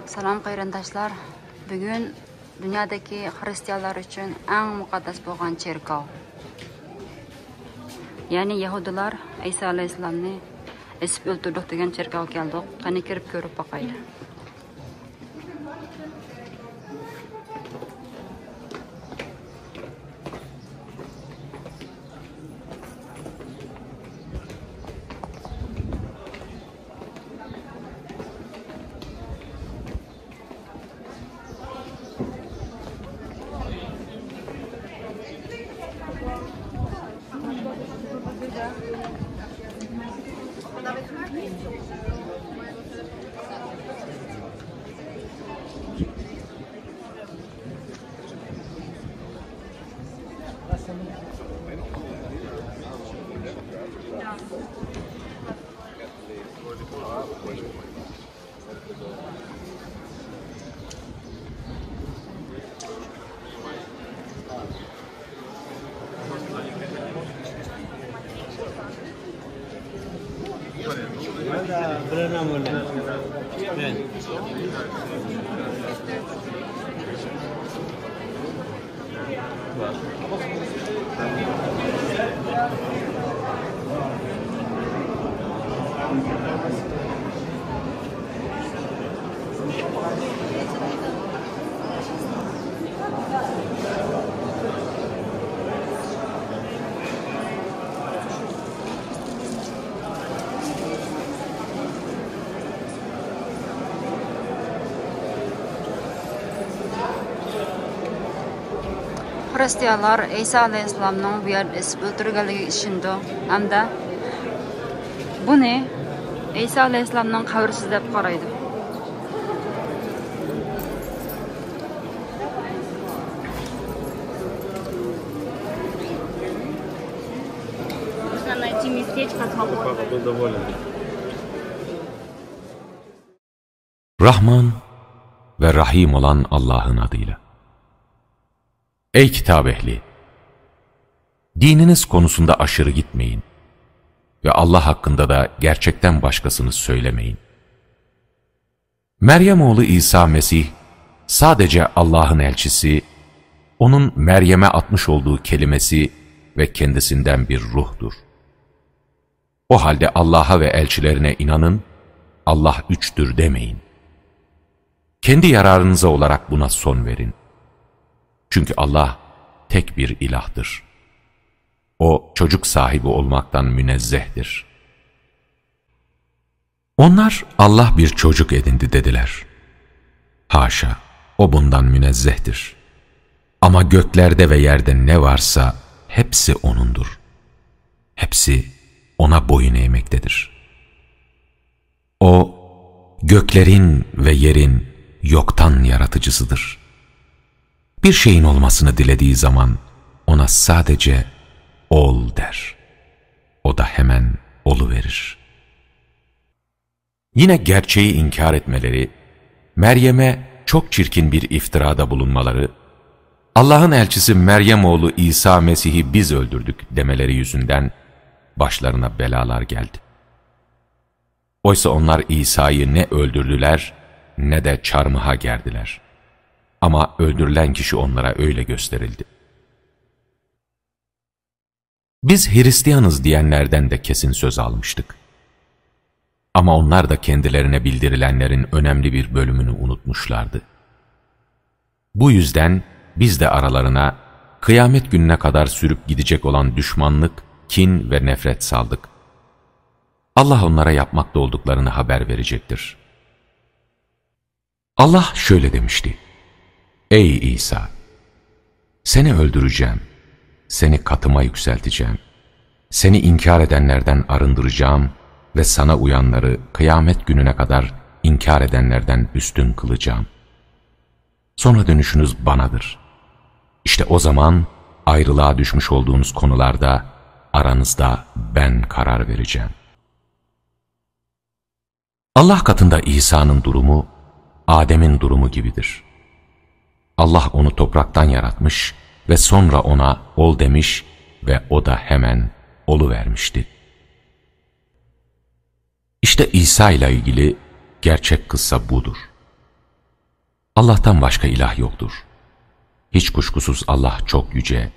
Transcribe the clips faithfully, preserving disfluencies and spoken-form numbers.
سالام قېرىنداشلار، بۈگۈن دۇنيادىكى خرىستىيانلار ئۈچۈن ئەڭ مۇقەددەس بولغان چېركاۋ، يەنى يەھۇدىيلار ئەيسا ئەلەيھىسسالامنى ئېسىپ ئۆلتۈردۇق دېگەن چېركاۋغا كەلدۇق. قېنى، كىرىپ كۆرۈپ باقايلى. خرىستىيانلار ئەيسا ئەلەيھىسسالامنىڭ بۇ يەردە ئېسىپ ئۆلتۈرۈلگەنلىكىگە ئىشىنىدۇ ھەمدە بۇنى ئەيسا ئەلەيھىسسالامنىڭ قەبرىسى دەپ قارايدۇ. Нужно найти местечко свободное. Rahman ve Rahim olan Allah'ın adıyla. Ey kitap ehli! Dininiz konusunda aşırı gitmeyin ve Allah hakkında da gerçekten başkasını söylemeyin. Meryem oğlu İsa Mesih sadece Allah'ın elçisi, onun Meryem'e atmış olduğu kelimesi ve kendisinden bir ruhtur. O halde Allah'a ve elçilerine inanın, Allah üçtür demeyin. Kendi yararınıza olarak buna son verin. Çünkü Allah tek bir ilahtır. O çocuk sahibi olmaktan münezzehtir. Onlar Allah bir çocuk edindi dediler. Haşa, o bundan münezzehtir. Ama göklerde ve yerde ne varsa hepsi O'nundur. Hepsi O'na boyun eğmektedir. O, göklerin ve yerin yoktan yaratıcısıdır. Bir şeyin olmasını dilediği zaman Ona sadece "Ol" der. O da hemen oluverir. Yine gerçeği inkar etmeleri, Meryem'e çok çirkin bir iftirada bulunmaları, "Allah'ın elçisi Meryem oğlu İsa Mesih'i biz öldürdük" demeleri yüzünden başlarına belalar geldi. Oysa onlar İsa'yı ne öldürdüler, ne de çarmıha gerdiler. Ama öldürülen kişi onlara öyle gösterildi. Biz Hristiyanız diyenlerden de kesin söz almıştık. Ama onlar da kendilerine bildirilenlerin önemli bir bölümünü unutmuşlardı. Bu yüzden biz de aralarına kıyamet gününe kadar sürüp gidecek olan düşmanlık, kin ve nefret saldık. Allah onlara yapmakta olduklarını haber verecektir. Allah şöyle demişti: "Ey İsa, seni öldüreceğim, seni katıma yükselteceğim, seni inkar edenlerden arındıracağım ve sana uyanları kıyamet gününe kadar inkar edenlerden üstün kılacağım. Sonra dönüşünüz banadır. İşte o zaman ayrılığa düşmüş olduğunuz konularda aranızda ben karar vereceğim." Allah katında İsa'nın durumu Adem'in durumu gibidir. Allah onu topraktan yaratmış ve sonra ona "Ol" demiş ve o da hemen oluvermişti. İşte İsa ile ilgili gerçek kıssa budur. Allah'tan başka ilah yoktur. Hiç kuşkusuz Allah çok yüce,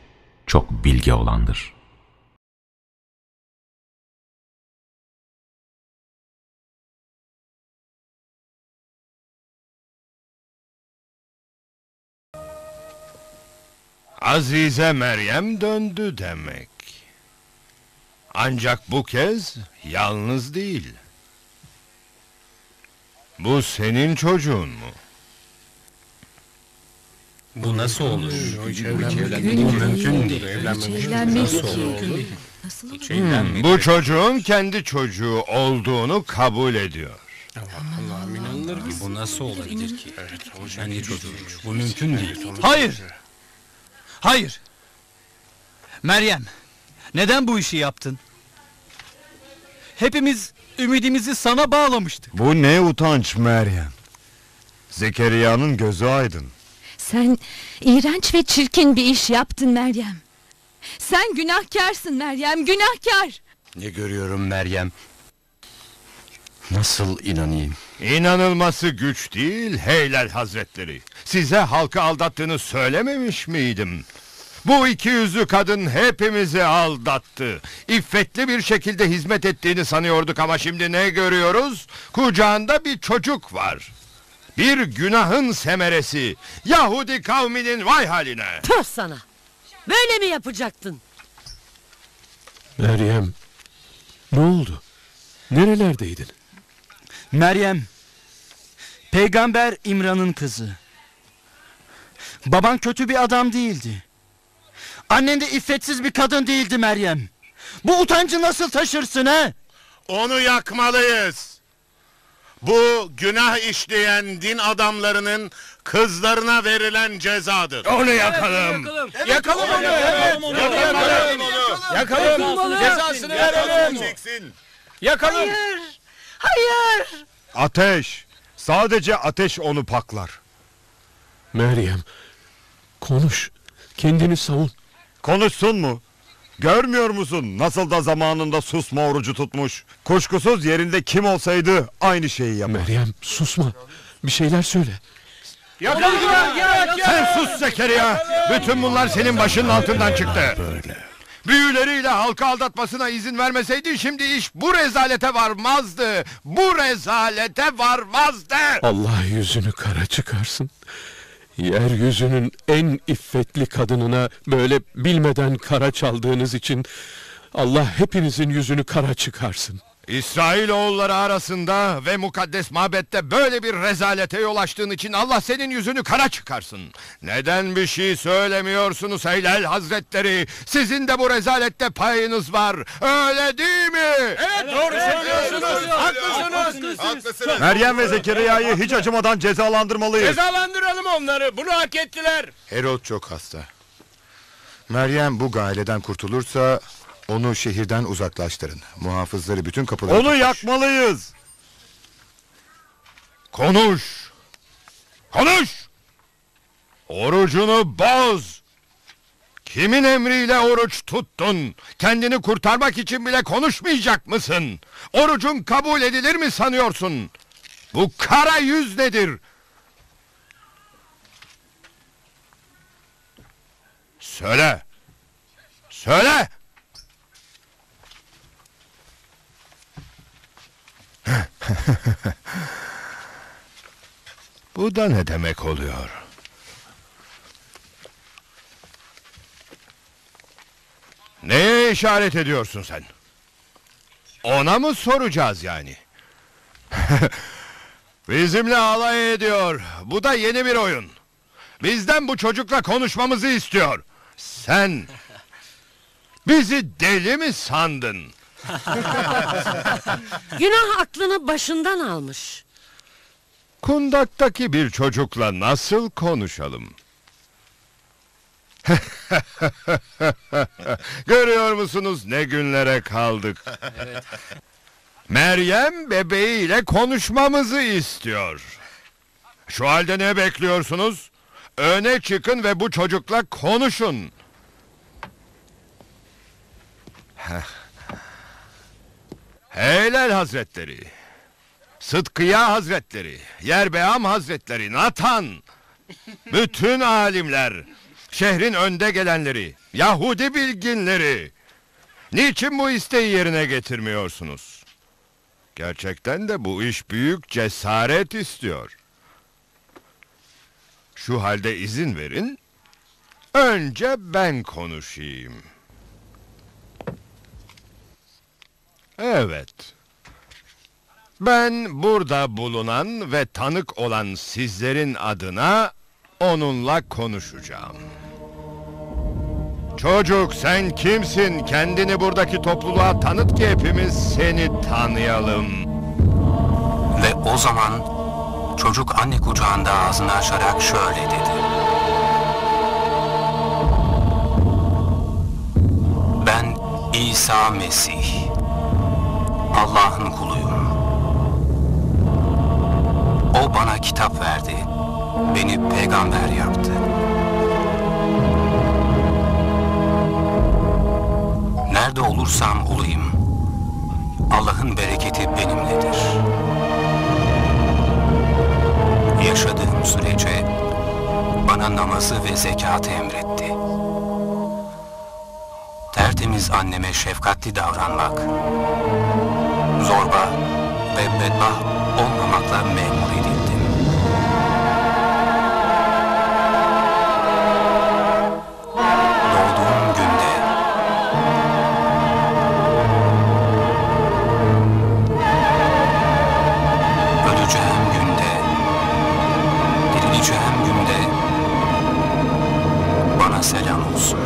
çok bilge olandır. Azize Meryem döndü demek. Ancak bu kez yalnız değil. Bu senin çocuğun mu? Bu nasıl olur? Bu mümkün değil. Evlenmedi ki. Nasıl olur? Hmm, bu çocuğun kendi çocuğu olduğunu kabul ediyor. Bu nasıl olabilir ki? Kendi çocuğu. Bu mümkün değil. Hayır. Hayır. Meryem, neden bu işi yaptın? Hepimiz ümidimizi sana bağlamıştık. Bu ne utanç Meryem? Zekeriya'nın gözü aydın. Sen iğrenç ve çirkin bir iş yaptın Meryem. Sen günahkarsın Meryem, günahkar. Ne görüyorum Meryem? Nasıl inanayım? İnanılması güç değil, Heylel Hazretleri. Size halkı aldattığını söylememiş miydim? Bu iki yüzlü kadın hepimizi aldattı. İffetli bir şekilde hizmet ettiğini sanıyorduk ama şimdi ne görüyoruz? Kucağında bir çocuk var. Bir günahın semeresi. Yahudi kavminin vay haline. Tüh sana! Böyle mi yapacaktın? Meryem, ne oldu? Nerelerdeydin? Meryem, Peygamber İmran'ın kızı. Baban kötü bir adam değildi. Annen de iffetsiz bir kadın değildi Meryem. Bu utancı nasıl taşırsın ha? Onu yakmalıyız. Bu günah işleyen din adamlarının kızlarına verilen cezadır. Onu yakalım. Yakalım onu, evet. Yakalım. Yakalım. Cezasını verelim. Çeksin. Yakalım. Hayır. Hayır. Ateş. Sadece ateş onu paklar. Meryem, konuş. Kendini savun. Konuşsun mu? Görmüyor musun nasıl da zamanında susma orucu tutmuş? Kuşkusuz yerinde kim olsaydı aynı şeyi yapar. Meryem, susma. Bir şeyler söyle. Yakala! Sen sus Zekeriya! Bütün bunlar senin başının altından çıktı. Büyüleriyle halkı aldatmasına izin vermeseydi şimdi iş bu rezalete varmazdı. Bu rezalete varmazdı. Allah yüzünü kara çıkarsın. Yeryüzünün en iffetli kadınına böyle bilmeden kara çaldığınız için Allah hepinizin yüzünü kara çıkarsın. İsrailoğulları arasında ve mukaddes mabette böyle bir rezalete yol açtığın için Allah senin yüzünü kara çıkarsın. Neden bir şey söylemiyorsunuz Heylel Hazretleri? Sizin de bu rezalette payınız var. Öyle değil mi? Evet, doğru söylüyorsunuz. Haklısınız. Meryem ve Zekeriya'yı hiç acımadan cezalandırmalıyız. Cezalandıralım onları. Bunu hak ettiler. Herod çok hasta. Meryem bu gaileden kurtulursa onu şehirden uzaklaştırın. Muhafızları bütün kapıları Onu tutmuş. Yakmalıyız. Konuş. Konuş. Orucunu boz. Kimin emriyle oruç tuttun? Kendini kurtarmak için bile konuşmayacak mısın? Orucun kabul edilir mi sanıyorsun? Bu kara yüz nedir? Söyle. Söyle. Bu da ne demek oluyor? Neye işaret ediyorsun sen? Ona mı soracağız yani? Bizimle alay ediyor. Bu da yeni bir oyun. Bizden bu çocukla konuşmamızı istiyor. Sen bizi deli mi sandın? Günah aklını başından almış. Kundaktaki bir çocukla nasıl konuşalım? Görüyor musunuz ne günlere kaldık? Meryem bebeğiyle konuşmamızı istiyor. Şu halde ne bekliyorsunuz? Öne çıkın ve bu çocukla konuşun. Heylel Hazretleri, Sıdkıya Hazretleri, Yerbeam Hazretleri, Natan, bütün alimler, şehrin önde gelenleri, Yahudi bilginleri, niçin bu isteği yerine getirmiyorsunuz? Gerçekten de bu iş büyük cesaret istiyor. Şu halde izin verin, önce ben konuşayım. Evet. Ben burada bulunan ve tanık olan sizlerin adına onunla konuşacağım. Çocuk, sen kimsin? Kendini buradaki topluluğa tanıt ki hepimiz seni tanıyalım. Ve o zaman çocuk anne kucağında ağzını açarak şöyle dedi: "Ben İsa Mesih, Allah'ın kuluyum. O bana kitap verdi, beni peygamber yaptı. Nerede olursam olayım, Allah'ın bereketi benimledir. Yaşadığım sürece bana namazı ve zekatı emretti. Tertemiz anneme şefkatli davranmak, zorba ve bedbaht olmamakla memur edildim. Doğduğum günde, öleceğim günde, dirileceğim günde bana selam olsun."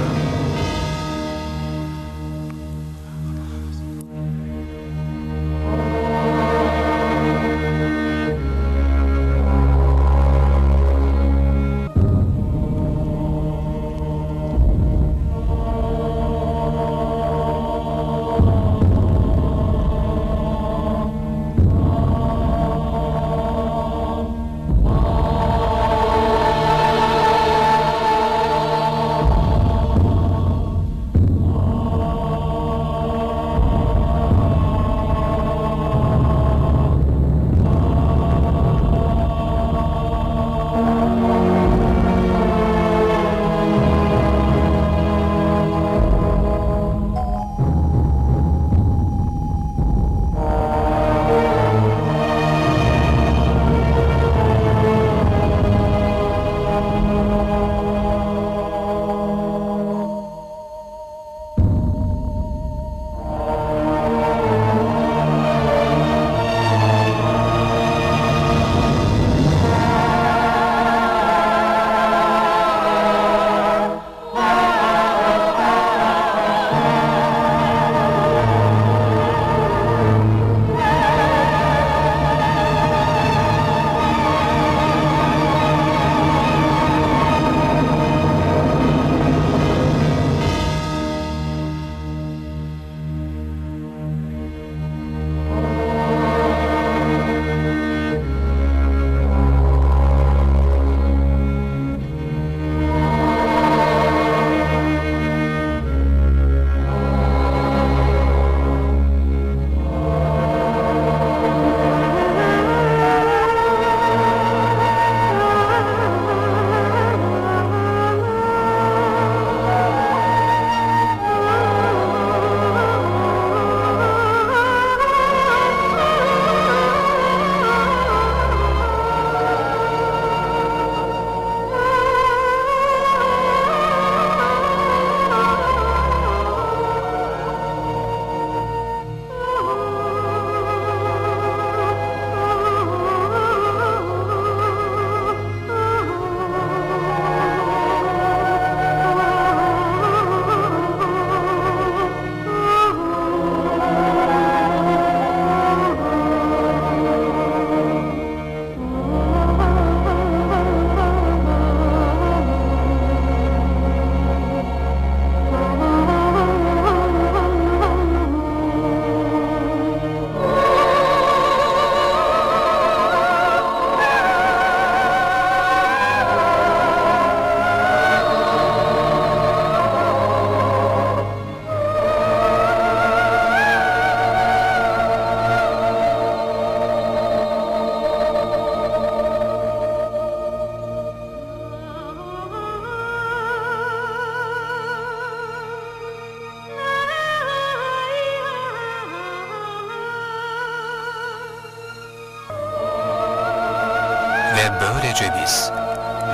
Ve biz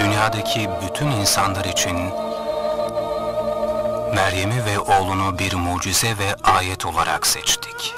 dünyadaki bütün insanlar için Meryem'i ve oğlunu bir mucize ve ayet olarak seçtik.